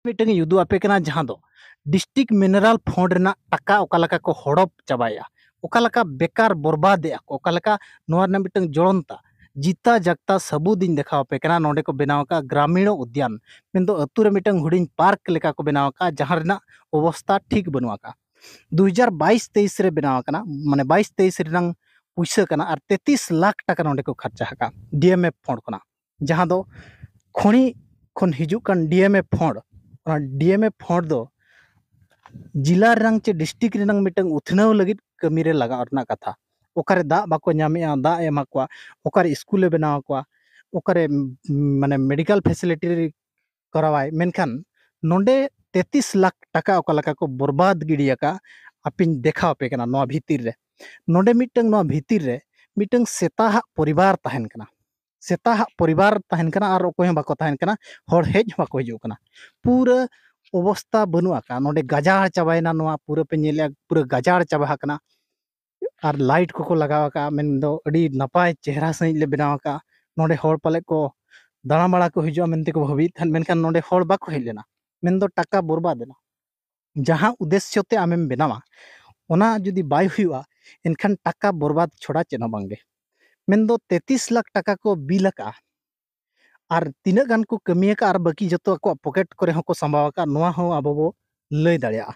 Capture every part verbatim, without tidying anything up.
ᱢᱤᱫᱴᱟᱝ ᱤᱧ ᱩᱫᱩᱜ ᱟᱯᱮ ᱠᱟᱱᱟ, ᱡᱟᱦᱟᱸ ᱫᱚ ᱰᱤᱥᱴᱨᱤᱠᱴ ᱢᱤᱱᱟᱨᱟᱞ ᱯᱷᱚᱱᱰ ᱨᱮᱱᱟᱜ ᱴᱟᱠᱟ ᱚᱠᱟ ᱞᱮᱠᱟ ᱠᱚ ᱦᱚᱲᱚᱯ ᱪᱟᱵᱟᱭᱮᱫᱼᱟ, ᱚᱠᱟ ᱞᱮᱠᱟ ᱵᱮᱠᱟᱨ ᱵᱚᱨᱵᱟᱫᱮᱜᱼᱟ ᱠᱚ, ᱚᱠᱟ ᱞᱮᱠᱟ ᱱᱚᱣᱟ ᱨᱮᱱᱟᱜ ᱢᱤᱫᱴᱟᱝ ᱡᱚᱲᱚᱱᱛᱟ ᱡᱤᱛᱟ ᱡᱟᱜᱽᱛᱟ ᱥᱟᱹᱵᱩᱫ ᱤᱧ ᱫᱮᱠᱷᱟᱣ ᱟᱯᱮ ᱠᱟᱱᱟ᱾ ᱱᱚᱰᱮ ᱠᱚ ᱵᱮᱱᱟᱣ ᱟᱠᱟᱫ ᱜᱨᱟᱢᱤᱬ ᱩᱫᱽᱭᱟᱱ, ᱢᱮᱱᱫᱚ ᱟᱹᱛᱩ ᱨᱮ ᱢᱤᱫᱴᱟᱝ ᱦᱩᱰᱤᱧ ᱯᱟᱨᱠ ᱞᱮᱠᱟ ᱠᱚ ᱵᱮᱱᱟᱣ ᱟᱠᱟᱫ, ᱡᱟᱦᱟᱸ ᱨᱮᱱᱟᱜ ᱚᱵᱚᱥᱛᱟ ᱴᱷᱤᱠ ᱵᱟᱹᱱᱩᱜ ᱟᱠᱟᱫ᱾ ᱫᱩ ᱦᱟᱡᱟᱨ ᱵᱟᱭᱤᱥ ᱛᱮᱭᱤᱥ ᱨᱮ ᱵᱮᱱᱟᱣ ᱟᱠᱟᱱᱟ, ᱢᱟᱱᱮ ᱵᱟᱭᱤᱥ ᱛᱮᱭᱤᱥ ᱨᱮᱱᱟᱝ ᱯᱩᱭᱥᱟᱹ ᱠᱟᱱᱟ, ᱟᱨ ᱛᱮᱛᱤᱥ ᱞᱟᱠᱷ ᱴᱟᱠᱟ ᱱᱚᱰᱮ ᱠᱚ ᱠᱷᱚᱨᱪᱟ ᱟᱠᱟᱫ ᱰᱤᱮᱢᱮᱯᱷ ᱯᱷᱚᱱᱰ ᱠᱷᱚᱱᱟᱜ, ᱡᱟᱦᱟᱸ ᱫᱚ ᱠᱷᱚᱱᱤ ᱠᱷᱚᱱ ᱦᱤᱡᱩᱜ ᱠᱟᱱ ᱰᱤᱮᱢᱮᱯᱷ ᱯᱷᱚᱱᱰ᱾ ᱚᱱᱟ ᱰᱤᱮᱢᱮᱯᱷ ᱯᱷᱚᱱᱰ ᱫᱚ ᱡᱮᱞᱟ ᱨᱮᱱᱟᱝ ᱪᱮ ᱰᱤᱥᱴᱨᱤᱠᱴ ᱨᱮᱱᱟᱝ ᱢᱤᱫᱴᱟᱝ ᱩᱛᱱᱟᱹᱣ ᱞᱟᱹᱜᱤᱫ ᱠᱟᱹᱢᱤ ᱨᱮ ᱞᱟᱜᱟᱣ ᱨᱮᱱᱟᱜ ᱠᱟᱛᱷᱟ᱾ ᱚᱠᱟᱨᱮ ᱫᱟᱜ ᱵᱟᱠᱚ ᱧᱟᱢᱮᱜᱼᱟ, ᱫᱟᱜ ᱮ ᱮᱢᱟ ᱠᱚᱣᱟ, ᱚᱠᱟᱨᱮ ᱥᱠᱩᱞᱮ ᱵᱮᱱᱟᱣ ᱟᱠᱚᱣᱟ, ᱚᱠᱟᱨᱮ, ᱩᱢ, ᱢᱟᱱᱮ ᱢᱮᱰᱤᱠᱮᱞ ᱯᱷᱮᱥᱤᱞᱤᱴᱤ ᱠᱚᱨᱟᱣᱟᱭ, ᱢᱮᱱᱠᱷᱟᱱ ᱱᱚᱰᱮ ᱛᱮᱛᱤᱥ ᱞᱟᱠᱷ ᱴᱟᱠᱟ ᱚᱠᱟ ᱞᱮᱠᱟ ᱠᱚ ᱵᱚᱨᱵᱟᱫ ᱜᱤᱰᱤ ᱟᱠᱟᱫᱼᱟ, ᱟᱯᱮᱧ ᱫᱮᱠᱷᱟᱣ ᱟᱯᱮ ᱠᱟᱱᱟ ᱱᱚᱣᱟ ᱵᱷᱤᱛᱤᱨ ᱨᱮ᱾ ᱱᱚᱰᱮ ᱢᱤᱫᱴᱟᱝ, ᱱᱚᱣᱟ ᱵᱷᱤᱛᱤᱨ ᱨᱮ ᱢᱤᱫᱴᱟᱝ ᱥᱮᱛᱟ ᱦᱟᱜ ᱯᱚᱨᱤᱵᱟᱨ ᱛᱟᱦᱮᱱ ᱠᱟᱱᱟ᱾ ᱥᱮᱛᱟ ᱦᱟᱜ ᱯᱚᱨᱤᱵᱟᱨ ᱛᱟᱦᱮᱱ ᱠᱟᱱᱟ ᱟᱨ ᱚᱠᱚᱭ ᱦᱚᱸ ᱵᱟᱠᱚ ᱛᱟᱦᱮᱱ ᱠᱟᱱᱟ, ᱦᱚᱲ ᱦᱮᱡ ᱦᱚᱸ ᱵᱟᱠᱚ ᱦᱤᱡᱩᱜ ᱠᱟᱱᱟ᱾ ᱯᱩᱨᱟᱹ ᱚᱵᱚᱥᱛᱟ ᱵᱟᱹᱱᱩᱜ ᱟᱠᱟᱫᱼᱟ᱾ ᱱᱚᱰᱮ ᱜᱟᱡᱟᱲ ᱪᱟᱵᱟᱭᱮᱱᱟ, ᱱᱚᱣᱟ ᱯᱩᱨᱟᱹ ᱯᱮ ᱧᱮᱞᱮᱫᱼᱟ, ᱯᱩᱨᱟᱹ ᱜᱟᱡᱟᱲ ᱪᱟᱵᱟ ᱟᱠᱟᱱᱟ᱾ ᱟᱨ ᱞᱟᱭᱤᱴ ᱠᱚᱠᱚ ᱞᱟᱜᱟᱣ ᱟᱠᱟᱫᱼᱟ, ᱢᱮᱱᱫᱚ ᱟᱹᱰᱤ ᱱᱟᱯᱟᱭ ᱪᱮᱦᱨᱟ ᱥᱟᱺᱦᱤᱡ ᱞᱮ ᱵᱮᱱᱟᱣ ᱟᱠᱟᱫᱼᱟ᱾ ᱱᱚᱰᱮ ᱦᱚᱲ ᱯᱟᱞᱮᱫ ᱠᱚ ᱫᱟᱬᱟ ᱵᱟᱲᱟ ᱠᱚ ᱦᱤᱡᱩᱜᱼᱟ ᱢᱮᱱᱛᱮ ᱠᱚ ᱵᱷᱟᱹᱵᱤᱭᱮᱫ ᱛᱟᱦᱮᱸᱫ, ᱢᱮᱱᱠᱷᱟᱱ ᱱᱚᱰᱮ ᱦᱚᱲ ᱵᱟᱠᱚ ᱦᱮᱡ ᱞᱮᱱᱟ᱾ ᱢᱮᱱᱫᱚ ᱴᱟᱠᱟ ᱵᱚᱨᱵᱟᱫ ᱮᱱᱟ᱾ ᱡᱟᱦᱟᱸ ᱩᱫᱽᱫᱮᱥᱥᱚ ᱛᱮ ᱟᱢᱮᱢ ᱵᱮᱱᱟᱣᱟ, ᱚᱱᱟ ᱡᱩᱫᱤ ᱵᱟᱭ ᱦᱩᱭᱩᱜᱼᱟ, ᱮᱱᱠᱷᱟᱱ ᱴᱟᱠᱟ ᱵᱚᱨᱵᱟᱫ ᱪᱷᱚᱲᱟ ᱪᱮᱫ ᱦᱚᱸ ᱵᱟᱝᱜᱮ᱾ ᱢᱮᱱᱫᱚ ᱛᱮᱛᱤᱥ ᱞᱟᱠᱷ ᱴᱟᱠᱟ ᱠᱚ ᱵᱤᱞ ᱟᱠᱟᱫᱼᱟ, ᱟᱨ ᱛᱤᱱᱟᱹᱜ ᱜᱟᱱ ᱠᱚ ᱠᱟᱹᱢᱤ ᱟᱠᱟᱫᱼᱟ ᱟᱨ ᱵᱟᱹᱠᱤ ᱡᱚᱛᱚ ᱟᱠᱚᱣᱟᱜ ᱯᱚᱠᱮᱴ ᱠᱚᱨᱮ ᱦᱚᱸᱠᱚ ᱥᱟᱢᱵᱟᱣ ᱟᱠᱟᱫᱼᱟ, ᱱᱚᱣᱟ ᱦᱚᱸ ᱟᱵᱚ ᱵᱚ ᱞᱟᱹᱭ ᱫᱟᱲᱮᱭᱟᱜᱼᱟ᱾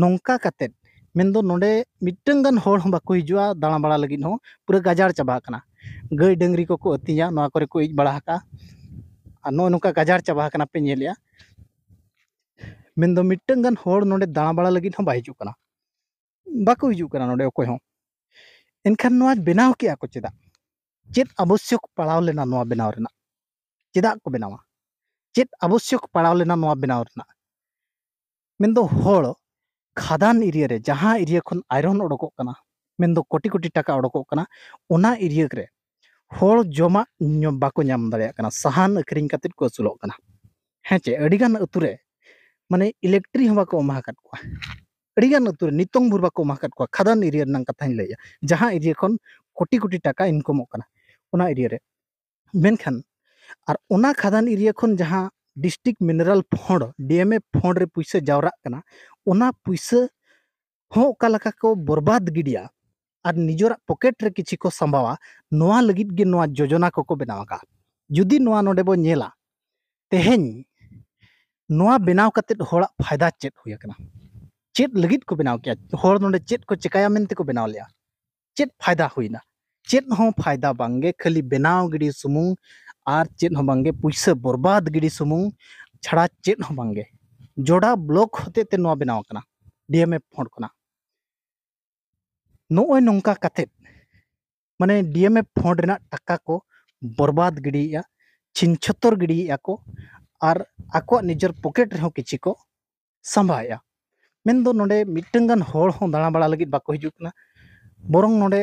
ᱱᱚᱝᱠᱟ ᱠᱟᱛᱮᱫ ᱢᱮᱱᱫᱚ ᱱᱚᱰᱮ ᱢᱤᱫᱴᱟᱝ ᱜᱟᱱ ᱦᱚᱲ ᱦᱚᱸ ᱵᱟᱠᱚ ᱦᱤᱡᱩᱜᱼᱟ ᱫᱟᱬᱟ ᱵᱟᱲᱟ ᱞᱟᱹᱜᱤᱫ ᱦᱚᱸ, ᱯᱩᱨᱟᱹ ᱜᱟᱡᱟᱲ ᱪᱟᱵᱟ ᱟᱠᱟᱱᱟ᱾ ᱜᱟᱹᱭ ᱰᱟᱹᱝᱨᱤ ᱠᱚᱠᱚ ᱟᱹᱛᱤᱧᱟ, ᱱᱚᱣᱟ ᱠᱚᱨᱮ ᱠᱚ ᱤᱡ ᱵᱟᱲᱟ ᱟᱠᱟᱫᱼᱟ᱾ ᱟᱨ ᱱᱚᱜᱼᱚ ᱱᱚᱝᱠᱟ ᱜᱟᱡᱟᱲ ᱪᱟᱵᱟ ᱟᱠᱟᱱᱟ ᱯᱮ ᱧᱮᱞᱮᱜᱼᱟ᱾ ᱢᱮᱱᱫᱚ ᱢᱤᱫᱴᱟᱝ ᱜᱟᱱ ᱦᱚᱲ ᱱᱚᱰᱮ ᱫᱟᱬᱟ ᱵᱟᱲᱟ ᱞᱟᱹᱜᱤᱫ ᱦᱚᱸ ᱵᱟᱭ ᱦᱤᱡᱩᱜ ᱠᱟᱱᱟ, ᱵᱟᱠᱚ ᱦᱤᱡᱩᱜ ᱠᱟᱱᱟ ᱱᱚᱰᱮ ᱚᱠᱚᱭ ᱦᱚᱸ᱾ ᱮᱱᱠᱷᱟᱱ ᱱᱚᱣᱟ ᱵᱮᱱᱟᱣ ᱠᱮᱜᱼᱟ ᱠᱚ ᱪᱮᱫᱟᱜ? ᱪᱮᱫ ᱟᱵᱚᱥᱭᱚᱠ ᱯᱟᱲᱟᱣ ᱞᱮᱱᱟ ᱱᱚᱣᱟ ᱵᱮᱱᱟᱣ ᱨᱮᱱᱟᱜ? ᱪᱮᱫᱟᱜ ᱠᱚ ᱵᱮᱱᱟᱣᱟ? ᱪᱮᱫ ᱟᱵᱚᱥᱭᱚᱠ ᱯᱟᱲᱟᱣ ᱞᱮᱱᱟ ᱱᱚᱣᱟ ᱵᱮᱱᱟᱣ ᱨᱮᱱᱟᱜ? ᱢᱮᱱᱫᱚ ᱦᱚᱲ ᱠᱷᱟᱫᱟᱱ ᱮᱨᱤᱭᱟ ᱨᱮ ᱡᱟᱦᱟᱸ ᱮᱨᱤᱭᱟ ᱠᱷᱚᱱ ᱟᱭᱨᱚᱱ ᱚᱰᱚᱠᱚᱜ ᱠᱟᱱᱟ, ᱢᱮᱱᱫᱚ ᱠᱳᱴᱤ ᱠᱳᱴᱤ ᱴᱟᱠᱟ ᱚᱰᱚᱠᱚᱜ ᱠᱟᱱᱟ, ᱚᱱᱟ ᱮᱨᱤᱭᱟ ᱨᱮ ᱦᱚᱲ ᱡᱚᱢᱟᱜ ᱧᱩ ᱵᱟᱠᱚ ᱧᱟᱢ ᱫᱟᱲᱮᱭᱟᱜ ᱠᱟᱱᱟ, ᱥᱟᱦᱟᱱ ᱟᱹᱠᱷᱨᱤᱧ ᱠᱟᱛᱮᱫ ᱠᱚ ᱟᱹᱥᱩᱞᱚᱜ ᱠᱟᱱᱟ᱾ ᱦᱮᱸ ᱪᱮ, ᱟᱹᱰᱤᱜᱟᱱ ᱟᱹᱛᱩ ᱨᱮ ᱢᱟᱱᱮ ᱤᱞᱮᱠᱴᱨᱤ ᱦᱚᱸ ᱵᱟᱠᱚ ᱮᱢᱟ ᱟᱠᱟᱫ ᱠᱚᱣᱟ, ᱟᱹᱰᱤᱜᱟᱱ ᱟᱹᱛᱩ ᱨᱮ ᱱᱤᱛᱚᱝ ᱵᱷᱳᱨ ᱵᱟᱠᱚ ᱮᱢᱟ ᱟᱠᱟᱫ ᱠᱚᱣᱟ᱾ ᱠᱷᱟᱫᱟᱱ ᱮᱨᱤᱭᱟ ᱨᱮᱱᱟᱜ ᱠᱟᱛᱷᱟᱧ ᱞᱟᱹᱭᱮᱜᱼᱟ, ᱡᱟᱦᱟᱸ ᱮᱨᱤᱭᱟ ᱠᱷᱚᱱ ᱠᱳᱴᱤ ᱠᱳᱴᱤ ᱴᱟᱠᱟ ᱤᱱᱠᱚᱢᱚᱜ ᱠᱟᱱᱟ ᱚᱱᱟ ᱮᱨᱤᱭᱟ ᱨᱮ᱾ ᱢᱮᱱᱠᱷᱟᱱ ᱟᱨ ᱚᱱᱟ ᱠᱷᱟᱫᱟᱱ ᱮᱨᱤᱭᱟ ᱠᱷᱚᱱ ᱡᱟᱦᱟᱸ ᱰᱤᱥᱴᱨᱤᱠᱴ ᱢᱤᱱᱟᱨᱟᱞ ᱯᱷᱚᱸᱰ, ᱰᱤ ᱮᱢ ᱮᱯᱷ ᱯᱷᱚᱸᱰ ᱨᱮ ᱯᱩᱭᱥᱟᱹ ᱡᱟᱣᱨᱟᱜ ᱠᱟᱱᱟ, ᱚᱱᱟ ᱯᱩᱭᱥᱟᱹ ᱦᱚᱸ ᱚᱠᱟ ᱞᱮᱠᱟ ᱠᱚ ᱵᱚᱨᱵᱟᱫ ᱜᱤᱰᱤᱭᱟ ᱟᱨ ᱱᱤᱡᱮᱨᱟᱜ ᱯᱚᱠᱮᱴ ᱨᱮ ᱠᱤᱪᱷᱤ ᱠᱚ ᱥᱟᱢᱵᱟᱣᱟ, ᱱᱚᱣᱟ ᱞᱟᱹᱜᱤᱫ ᱜᱮ ᱱᱚᱣᱟ ᱡᱳᱡᱚᱱᱟ ᱠᱚᱠᱚ ᱵᱮᱱᱟᱣ ᱟᱠᱟᱫᱼᱟ᱾ ᱡᱩᱫᱤ ᱱᱚᱣᱟ ᱱᱚᱰᱮ ᱵᱚ ᱧᱮᱞᱟ, ᱛᱮᱦᱮᱧ ᱱᱚᱣᱟ ᱵᱮᱱᱟᱣ ᱠᱟᱛᱮᱫ ᱦᱚᱲᱟᱜ ᱯᱷᱟᱭᱫᱟ ᱪᱮᱫ ᱦᱩᱭ ᱟᱠᱟᱱᱟ? ᱪᱮᱫ ᱞᱟᱹᱜᱤᱫ ᱠᱚ ᱵᱮᱱᱟᱣ ᱠᱮᱜᱼᱟ? ᱦᱚᱲ ᱱᱚᱰᱮ ᱪᱮᱫ ᱠᱚ ᱪᱮᱠᱟᱭᱟ ᱢᱮᱱᱛᱮ ᱠᱚ ᱵᱮᱱᱟᱣ ᱞᱮᱜᱼᱟ? ᱪᱮᱫ ᱯᱷᱟᱭᱫᱟ ᱦᱩᱭᱱᱟ? ᱪᱮᱫ ᱦᱚᱸ ᱯᱷᱟᱭᱫᱟ ᱵᱟᱝᱜᱮ, ᱠᱷᱟᱹᱞᱤ ᱵᱮᱱᱟᱣ ᱜᱤᱰᱤ ᱥᱩᱢᱩᱝ ᱟᱨ ᱪᱮᱫ ᱦᱚᱸ ᱵᱟᱝᱜᱮ, ᱯᱩᱭᱥᱟᱹ ᱵᱚᱨᱵᱟᱫ ᱜᱤᱰᱤ ᱥᱩᱢᱩᱝ ᱪᱷᱟᱲᱟ ᱪᱮᱫ ᱦᱚᱸ ᱵᱟᱝᱜᱮ᱾ ᱡᱚᱰᱟ ᱵᱞᱚᱠ ᱦᱚᱛᱮᱡ ᱛᱮ ᱱᱚᱣᱟ ᱵᱮᱱᱟᱣ ᱟᱠᱟᱱᱟ, ᱰᱤ ᱮᱢ ᱮᱯᱷ ᱯᱷᱚᱸᱰ ᱠᱷᱚᱱᱟᱜ᱾ ᱱᱚᱜᱼᱚᱭ ᱱᱚᱝᱠᱟ ᱠᱟᱛᱮᱫ, ᱢᱟᱱᱮ, ᱰᱤ ᱮᱢ ᱮᱯᱷ ᱯᱷᱚᱸᱰ ᱨᱮᱱᱟᱜ ᱴᱟᱠᱟ ᱠᱚ ᱵᱚᱨᱵᱟᱫ ᱜᱤᱰᱤᱭᱮᱜᱼᱟ, ᱪᱷᱤᱱ ᱪᱷᱚᱛᱚᱨ ᱜᱤᱰᱤᱭᱮᱜᱼᱟ ᱠᱚ, ᱟᱨ ᱟᱠᱚᱣᱟᱜ ᱱᱤᱡᱮᱨ ᱯᱚᱠᱮᱴ ᱨᱮᱦᱚᱸ ᱠᱤᱪᱷᱤ ᱠᱚ ᱥᱟᱢᱵᱟᱣᱮᱜᱼᱟ᱾ ᱢᱮᱱᱫᱚ ᱱᱚᱰᱮ ᱢᱤᱫᱴᱟᱝ ᱜᱟᱱ ᱦᱚᱲ ᱦᱚᱸ ᱫᱟᱬᱟ ᱵᱟᱲᱟ ᱞᱟᱹᱜᱤᱫ ᱵᱟᱠᱚ ᱦᱤᱡᱩᱜ ᱠᱟᱱᱟ, ᱵᱚᱨᱚᱝ ᱱᱚᱰᱮ,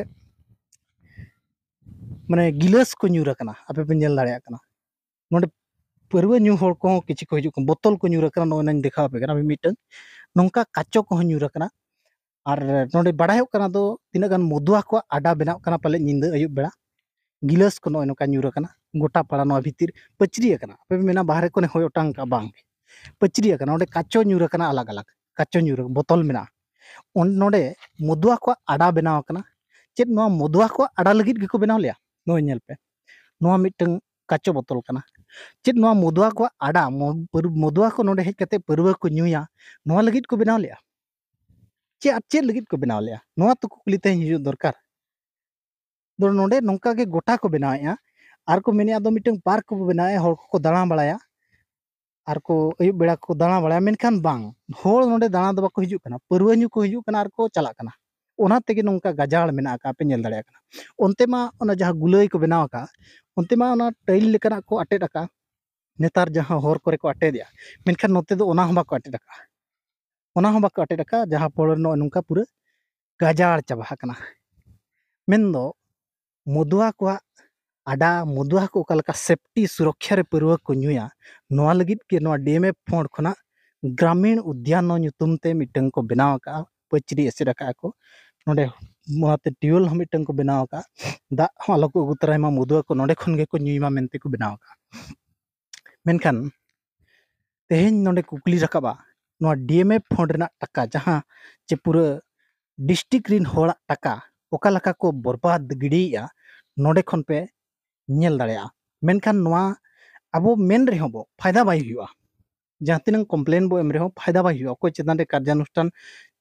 ᱢᱟᱱᱮ, ᱜᱤᱞᱟᱹᱥ ᱠᱚ ᱧᱩᱨ ᱟᱠᱟᱱᱟ, ᱟᱯᱮ ᱯᱮ ᱧᱮᱞ ᱫᱟᱲᱮᱭᱟᱜ ᱠᱟᱱᱟ᱾ ᱱᱚᱰᱮ ᱯᱟᱹᱨᱣᱟᱹ ᱧᱩ ᱦᱚᱲ ᱠᱚᱦᱚᱸ ᱠᱤᱪᱷᱩ ᱠᱚ ᱦᱤᱡᱩᱜ ᱠᱟᱱᱟ, ᱵᱳᱛᱚᱞ ᱠᱚ ᱧᱩᱨ ᱟᱠᱟᱱᱟ, ᱱᱚᱜᱼᱚᱭ ᱱᱟᱧ ᱫᱮᱠᱷᱟᱣ ᱟᱯᱮ ᱠᱟᱱᱟ ᱢᱤᱫᱴᱟᱝ᱾ ᱱᱚᱝᱠᱟ ᱠᱟᱪᱚ ᱠᱚᱦᱚᱸ ᱧᱩᱨ ᱟᱠᱟᱱᱟ᱾ ᱟᱨ ᱱᱚᱰᱮ ᱵᱟᱲᱟᱭᱚᱜ ᱠᱟᱱᱟ ᱫᱚ ᱛᱤᱱᱟᱹᱜ ᱜᱟᱱ ᱢᱚᱫᱩᱣᱟ ᱠᱚᱣᱟᱜ ᱟᱰᱟ ᱵᱮᱱᱟᱜ ᱠᱟᱱᱟ ᱯᱟᱞᱮ ᱧᱤᱫᱟᱹ ᱟᱹᱭᱩᱵ ᱵᱮᱲᱟ᱾ ᱜᱤᱞᱟᱹᱥ ᱠᱚ ᱱᱚᱜᱼᱚᱭ ᱱᱚᱝᱠᱟ ᱧᱩᱨ ᱟᱠᱟᱱᱟ, ᱜᱚᱴᱟ ᱯᱟᱲᱟ ᱱᱚᱣᱟ ᱵᱷᱤᱛᱤᱨ ᱯᱟᱹᱪᱨᱤ ᱟᱠᱟᱱᱟ᱾ ᱟᱯᱮ ᱯᱮ ᱢᱮᱱᱟ ᱵᱟᱦᱨᱮ ᱠᱷᱚᱱᱮ ᱦᱚᱭ ᱚᱴᱟᱝ ᱠᱟᱜᱼᱟ, ᱵᱟᱝ, ᱯᱟᱹᱪᱨᱤ ᱟᱠᱟᱱᱟ᱾ ᱚᱸᱰᱮ ᱠᱟᱪᱚ ᱧᱩᱨ ᱟᱠᱟᱱᱟ, ᱟᱞᱟᱜᱽ ᱟᱞᱟᱜᱽ ᱠᱟᱪᱚ ᱧᱩᱨ ᱵᱳᱛᱚᱞ ᱢᱮᱱᱟᱜᱼᱟ᱾ ᱚᱱ-, ᱱᱚᱰᱮ ᱢᱚᱫᱩᱣᱟ ᱠᱚᱣᱟᱜ ᱟᱰᱟ ᱵᱮᱱᱟᱣ ᱟᱠᱟᱱᱟ᱾ ᱪᱮᱫ ᱱᱚᱣᱟ ᱢᱚᱫᱩᱣᱟ ᱠᱚᱣᱟᱜ ᱟᱰᱟ ᱞᱟᱹᱜᱤᱫ ᱜᱮᱠᱚ ᱵᱮᱱᱟᱣ ᱞᱮᱜᱼᱟ? ᱱᱚᱜᱼᱚᱭ ᱧᱮᱞ ᱯᱮ, ᱱᱚᱣᱟ ᱢᱤᱫᱴᱟᱝ ᱠᱟᱪᱚ ᱵᱳᱛᱚᱞ ᱠᱟᱱᱟ᱾ ᱪᱮᱫ ᱱᱚᱣᱟ ᱢᱚᱫᱩᱣᱟ ᱠᱚᱣᱟᱜ ᱟᱰᱟ, ᱢᱚ-, ᱯᱟᱹᱨᱩ-, ᱢᱚᱫᱩᱣᱟ ᱠᱚ ᱱᱚᱰᱮ ᱦᱮᱡ ᱠᱟᱛᱮ ᱯᱟᱹᱨᱣᱟᱹ ᱠᱚ ᱧᱩᱭᱟ, ᱱᱚᱣᱟ ᱞᱟᱹᱜᱤᱫ ᱠᱚ ᱵᱮᱱᱟᱣ ᱞᱮᱜᱼᱟ? ᱪᱮᱫ, ᱟᱨ ᱪᱮᱫ ᱞᱟᱹᱜᱤᱫ ᱠᱚ ᱵᱮᱱᱟᱣ ᱞᱮᱜᱼᱟ? ᱱᱚᱣᱟ ᱛᱚ ᱠᱩᱠᱞᱤ ᱛᱮᱦᱮᱧ ᱦᱤᱡᱩᱜ ᱫᱚᱨᱠᱟᱨ᱾ ᱫᱚ ᱱᱚᱰᱮ ᱱᱚᱝᱠᱟ ᱜᱮ ᱜᱚᱴᱟ ᱠᱚ ᱵᱮᱱᱟᱣᱮᱜᱼᱟ᱾ ᱟᱨ ᱠᱚ ᱢᱮᱱᱮᱜᱼᱟ, ᱫᱚ ᱢᱤᱫᱴᱟᱝ ᱯᱟᱨᱠ ᱠᱚ ᱵᱮᱱᱟᱣᱮᱜᱼᱟ, ᱦᱚᱲ ᱠᱚᱠᱚ ᱫᱟᱬᱟ ᱵᱟᱲᱟᱭᱟ, ᱟᱨ ᱠᱚ ᱟᱹᱭᱩᱵ ᱵᱮᱲᱟ ᱠᱚ ᱫᱟᱬᱟ ᱵᱟᱲᱟᱭᱟ᱾ ᱢᱮᱱᱠᱷᱟᱱ ᱵᱟᱝ, ᱦᱚᱲ ᱱᱚᱰᱮ ᱫᱟᱬᱟ ᱫᱚ ᱵᱟᱠᱚ ᱦᱤᱡᱩᱜ ᱠᱟᱱᱟ, ᱯᱟᱹᱨᱣᱟᱹ ᱧᱩ ᱠᱚ ᱦᱤᱡᱩᱜ ᱠᱟᱱᱟ ᱟᱨ ᱠᱚ ᱪᱟᱞᱟᱜ ᱠᱟᱱᱟ᱾ ᱚᱱᱟ ᱛᱮᱜᱮ ᱱᱚᱝᱠᱟ ᱜᱟᱡᱟᱲ ᱢᱮᱱᱟᱜ ᱟᱠᱟᱫᱼᱟ, ᱯᱮ ᱧᱮᱞ ᱫᱟᱲᱮᱭᱟᱜ ᱠᱟᱱᱟ᱾ ᱚᱱᱛᱮ ᱢᱟ ᱚᱱᱟ ᱡᱟᱦᱟᱸ ᱜᱩᱞᱟᱹᱭ ᱠᱚ ᱵᱮᱱᱟᱣ ᱟᱠᱟᱫ, ᱚᱱᱛᱮ ᱢᱟ ᱚᱱᱟ ᱴᱟᱭᱤᱞ ᱞᱮᱠᱟᱱᱟᱜ ᱠᱚ ᱟᱴᱮᱫ ᱟᱠᱟᱫ᱾ ᱱᱮᱛᱟᱨ ᱡᱟᱦᱟᱸ ᱦᱚᱨ ᱠᱚᱨᱮ ᱠᱚ ᱟᱴᱮᱫᱮᱜᱼᱟ, ᱢᱮᱱᱠᱷᱟᱱ ᱱᱚᱛᱮ ᱫᱚ ᱚᱱᱟ ᱦᱚᱸ ᱵᱟᱠᱚ ᱟᱴᱮᱫ ᱟᱠᱟᱫᱼᱟ᱾ ᱚᱱᱟ ᱦᱚᱸ ᱵᱟᱠᱚ ᱟᱴᱮᱫ ᱟᱠᱟᱫᱼᱟ, ᱡᱟᱦᱟᱸ ᱯᱚᱨᱮ ᱱᱚᱜᱼᱚᱭ ᱱᱚᱝᱠᱟ ᱯᱩᱨᱟᱹ ᱜᱟᱡᱟᱲ ᱪᱟᱵᱟ ᱟᱠᱟᱱᱟ᱾ ᱢᱮᱱᱫᱚ ᱢᱚᱫᱩᱣᱟ ᱠᱚᱣᱟᱜ ᱟᱰᱟ, ᱢᱚᱫᱩᱣᱟ ᱠᱚ ᱚᱠᱟ ᱞᱮᱠᱟ ᱥᱮᱯᱴᱤ, ᱥᱩᱨᱚᱠᱠᱷᱟ ᱨᱮ ᱯᱟᱹᱨᱣᱟᱹ ᱠᱚ ᱧᱩᱭᱟ, ᱱᱚᱣᱟ ᱞᱟᱹᱜᱤᱫ ᱜᱮ ᱱᱚᱣᱟ ᱰᱤ ᱮᱢ ᱮᱯᱷ ᱯᱷᱚᱸᱰ ᱠᱷᱚᱱᱟᱜ ᱜᱨᱟᱢᱤᱬ ᱩᱫᱽᱫᱟᱱ ᱧᱩᱛᱩᱢ ᱛᱮ ᱢᱤᱫᱴᱟᱝ ᱠᱚ ᱵᱮᱱᱟᱣ ᱟᱠᱟᱫᱼᱟ, ᱯᱟᱹᱪᱨᱤ ᱮᱥᱮᱫ ᱟᱠᱟᱫᱼᱟ ᱠᱚ᱾ ᱱᱚᱰᱮ ᱚᱱᱟᱛᱮ ᱴᱤᱭᱩᱵᱽᱣᱮᱞ ᱦᱚᱸ ᱢᱤᱫᱴᱟᱝ ᱠᱚ ᱵᱮᱱᱟᱣ ᱟᱠᱟᱫᱼᱟ, ᱫᱟᱜ ᱦᱚᱸ ᱟᱞᱚ ᱠᱚ ᱟᱹᱜᱩ ᱛᱚᱨᱟᱭ ᱢᱟ, ᱢᱚᱫᱩᱣᱟ ᱠᱚ ᱱᱚᱰᱮ ᱠᱷᱚᱱ ᱜᱮᱠᱚ ᱧᱩᱭ ᱢᱟ ᱢᱮᱱᱛᱮ ᱠᱚ ᱵᱮᱱᱟᱣ ᱟᱠᱟᱫᱼᱟ᱾ ᱢᱮᱱᱠᱷᱟᱱ ᱛᱮᱦᱮᱧ ᱱᱚᱰᱮ ᱠᱩᱠᱞᱤ ᱨᱟᱠᱟᱵᱼᱟ, ᱱᱚᱣᱟ ᱰᱤ ᱮᱢ ᱮᱯᱷ ᱯᱷᱚᱸᱰ ᱨᱮᱱᱟᱜ ᱴᱟᱠᱟ, ᱡᱟᱦᱟᱸ ᱪᱮ ᱯᱩᱨᱟᱹ ᱰᱤᱥᱴᱨᱤᱠᱴ ᱨᱤᱱ ᱦᱚᱲᱟᱜ ᱴᱟᱠᱟ ᱚᱠᱟ ᱞᱮᱠᱟ ᱠᱚ ᱵᱚᱨᱵᱟᱫ ᱜᱤᱰᱤᱭᱮᱫᱼᱟ, ᱱᱚᱰᱮ ᱠᱷᱚᱱ ᱯᱮ ᱧᱮᱞ ᱫᱟᱲᱮᱭᱟᱜᱼᱟ᱾ ᱢᱮᱱᱠᱷᱟᱱ ᱱᱚᱣᱟ ᱟᱵᱚ ᱢᱮᱱ ᱨᱮᱦᱚᱸ ᱵᱚ, ᱯᱷᱟᱭᱫᱟ ᱵᱟᱭ ᱦᱩᱭᱩᱜᱼᱟ᱾ ᱡᱟᱦᱟᱸ ᱛᱤᱱᱟᱹᱜ ᱠᱚᱢᱯᱞᱮᱱ ᱵᱚ ᱮᱢ ᱨᱮᱦᱚᱸ ᱯᱷᱟᱭᱫᱟ ᱵᱟᱭ ᱦᱩᱭᱩᱜᱼᱟ᱾ ᱚᱠᱚᱭ ᱪᱮᱛᱟᱱ ᱨᱮ ᱠᱟᱨᱡᱟᱱᱩᱥᱴᱷᱟᱱ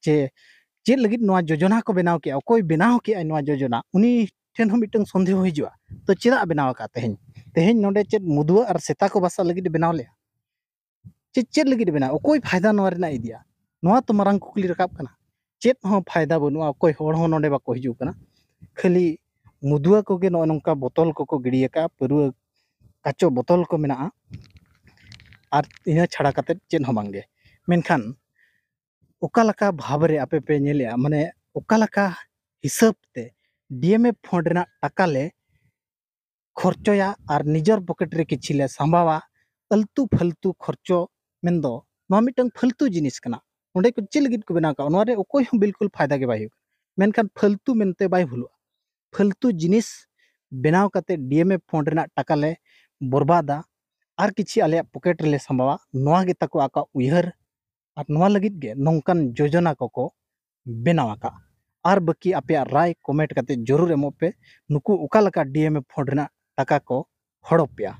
ᱪᱮ ᱪᱮᱫ ᱞᱟᱹᱜᱤᱫ ᱱᱚᱣᱟ ᱡᱳᱡᱚᱱᱟ ᱠᱚ ᱵᱮᱱᱟᱣ ᱠᱮᱜᱼᱟ, ᱚᱠᱚᱭ ᱵᱮᱱᱟᱣ ᱠᱮᱜᱼᱟᱭ ᱱᱚᱣᱟ ᱡᱳᱡᱚᱱᱟ, ᱩᱱᱤ ᱴᱷᱮᱱ ᱦᱚᱸ ᱢᱤᱫᱴᱟᱝ ᱥᱚᱱᱫᱮᱦᱚ ᱦᱤᱡᱩᱜᱼᱟ᱾ ᱛᱚ ᱪᱮᱫᱟᱜ ᱵᱮᱱᱟᱣ ᱟᱠᱟᱫ? ᱛᱮᱦᱮᱧ, ᱛᱮᱦᱮᱧ ᱱᱚᱰᱮ ᱪᱮᱫ ᱢᱩᱫᱩᱣᱟᱹ ᱟᱨ ᱥᱮᱛᱟ ᱠᱚ ᱵᱟᱥᱟᱜ ᱞᱟᱹᱜᱤᱫ ᱵᱮᱱᱟᱣ ᱞᱮᱜᱼᱟ? ᱪᱮᱫ, ᱪᱮᱫ ᱞᱟᱹᱜᱤᱫ ᱵᱮᱱᱟᱣ? ᱚᱠᱚᱭ ᱯᱷᱟᱭᱫᱟ ᱱᱚᱣᱟ ᱨᱮᱱᱟᱜ ᱤᱫᱤᱭᱟ? ᱱᱚᱣᱟ ᱛᱚ ᱢᱟᱨᱟᱝ ᱠᱩᱠᱞᱤ ᱨᱟᱠᱟᱵ ᱠᱟᱱᱟ᱾ ᱪᱮᱫ ᱦᱚᱸ ᱯᱷᱟᱭᱫᱟ ᱵᱟᱹᱱᱩᱜᱼᱟ, ᱚᱠᱚᱭ ᱦᱚᱲ ᱦᱚᱸ ᱱᱚᱰᱮ ᱵᱟᱠᱚ ᱦᱤᱡᱩᱜ ᱠᱟᱱᱟ᱾ ᱠᱷᱟᱹᱞᱤ ᱢᱩᱫᱩᱣᱟᱹ ᱠᱚᱜᱮ ᱱᱚᱜᱼᱚᱭ ᱱᱚᱝᱠᱟ ᱵᱚᱛᱚᱞ ᱠᱚᱠᱚ ᱜᱤᱰᱤ ᱟᱠᱟᱫᱼᱟ, ᱯᱟᱹᱨᱣᱟᱹ ᱠᱟᱪᱚ ᱵᱚᱛᱚᱞ ᱠᱚ ᱢᱮᱱᱟᱜᱼᱟ, ᱟᱨ ᱤᱱᱟᱹ ᱪᱷᱟᱲᱟ ᱠᱟᱛᱮᱫ ᱪᱮᱫ ᱦᱚᱸ ᱵᱟᱝᱜᱮ᱾ ᱢᱮᱱᱠᱷᱟᱱ ᱚᱠᱟ ᱞᱮᱠᱟ ᱵᱷᱟᱵᱽ ᱨᱮ ᱟᱯᱮ ᱯᱮ ᱧᱮᱞᱮᱜᱼᱟ, ᱢᱟᱱᱮ ᱚᱠᱟ ᱞᱮᱠᱟ ᱦᱤᱥᱟᱹᱵ ᱛᱮ ᱰᱤ ᱮᱢ ᱮᱯᱷ ᱯᱷᱚᱸᱰ ᱨᱮᱱᱟᱜ ᱴᱟᱠᱟ ᱞᱮ ᱠᱷᱚᱨᱪᱚᱭᱟ ᱟᱨ ᱱᱤᱡᱚᱨ ᱯᱚᱠᱮᱴ ᱨᱮ ᱠᱤᱪᱷᱤ ᱞᱮ ᱥᱟᱢᱵᱟᱣᱟ? ᱟᱹᱞᱛᱩ ᱯᱷᱟᱹᱞᱛᱩ ᱠᱷᱚᱨᱪᱚ ᱢᱮᱱᱫᱚ ᱱᱚᱣᱟ ᱢᱤᱫᱴᱟᱝ ᱯᱷᱟᱹᱞᱛᱩ ᱡᱤᱱᱤᱥ ᱠᱟᱱᱟ᱾ ᱱᱚᱰᱮ ᱠᱚ ᱪᱮᱫ ᱞᱟᱹᱜᱤᱫ ᱠᱚ ᱵᱮᱱᱟᱣ ᱠᱟᱜᱼᱟ? ᱱᱚᱣᱟ ᱨᱮ ᱚᱠᱚᱭ ᱦᱚᱸ ᱵᱤᱞᱠᱩᱞ ᱯᱷᱟᱭᱫᱟ ᱜᱮ ᱵᱟᱭ ᱦᱩᱭᱩᱜ ᱠᱟᱱᱟ᱾ ᱢᱮᱱᱠᱷᱟᱱ ᱯᱷᱟᱹᱞᱛᱩ ᱢᱮᱱᱛᱮ ᱵᱟᱭ ᱵᱷᱩᱞᱩᱜᱼᱟ᱾ ᱯᱷᱟᱹᱞᱛᱩ ᱡᱤᱱᱤᱥ ᱵᱮᱱᱟᱣ ᱠᱟᱛᱮ ᱰᱤ ᱮᱢ ᱮᱯᱷ ᱯᱷᱚᱸᱰ ᱨᱮᱱᱟᱜ ᱴᱟᱠᱟ ᱞᱮ ᱵᱚᱨᱵᱟᱫᱟ ᱟᱨ ᱠᱤᱪᱷᱤ ᱟᱞᱮᱭᱟᱜ ᱯᱚᱠᱮᱴ ᱨᱮᱞᱮ ᱥᱟᱢᱵᱟᱣᱟ, ᱱᱚᱣᱟ ᱜᱮ ᱛᱟᱠᱚ ᱟᱠᱚᱣᱟᱜ ᱩᱭᱦᱟᱹᱨ᱾ ᱟᱨ ᱱᱚᱣᱟ ᱞᱟᱹᱜᱤᱫ ᱜᱮ ᱱᱚᱝᱠᱟᱱ ᱡᱳᱡᱚᱱᱟ ᱠᱚᱠᱚ ᱵᱮᱱᱟᱣ ᱟᱠᱟᱫᱼᱟ᱾ ᱟᱨ ᱵᱟᱹᱠᱤ ᱟᱯᱮᱭᱟᱜ ᱨᱟᱭ ᱠᱚᱢᱮᱱᱴ ᱠᱟᱛᱮ ᱡᱚᱨᱩᱨ ᱮᱢᱚᱜ ᱯᱮ, ᱱᱩᱠᱩ ᱚᱠᱟ ᱞᱮᱠᱟ ᱰᱤ ᱮᱢ ᱮᱯᱷ ᱯᱷᱚᱸᱰ ᱨᱮᱱᱟᱜ ᱴᱟᱠᱟ ᱠᱚ ᱦᱚᱲᱚᱯ ᱯᱮᱭᱟ᱾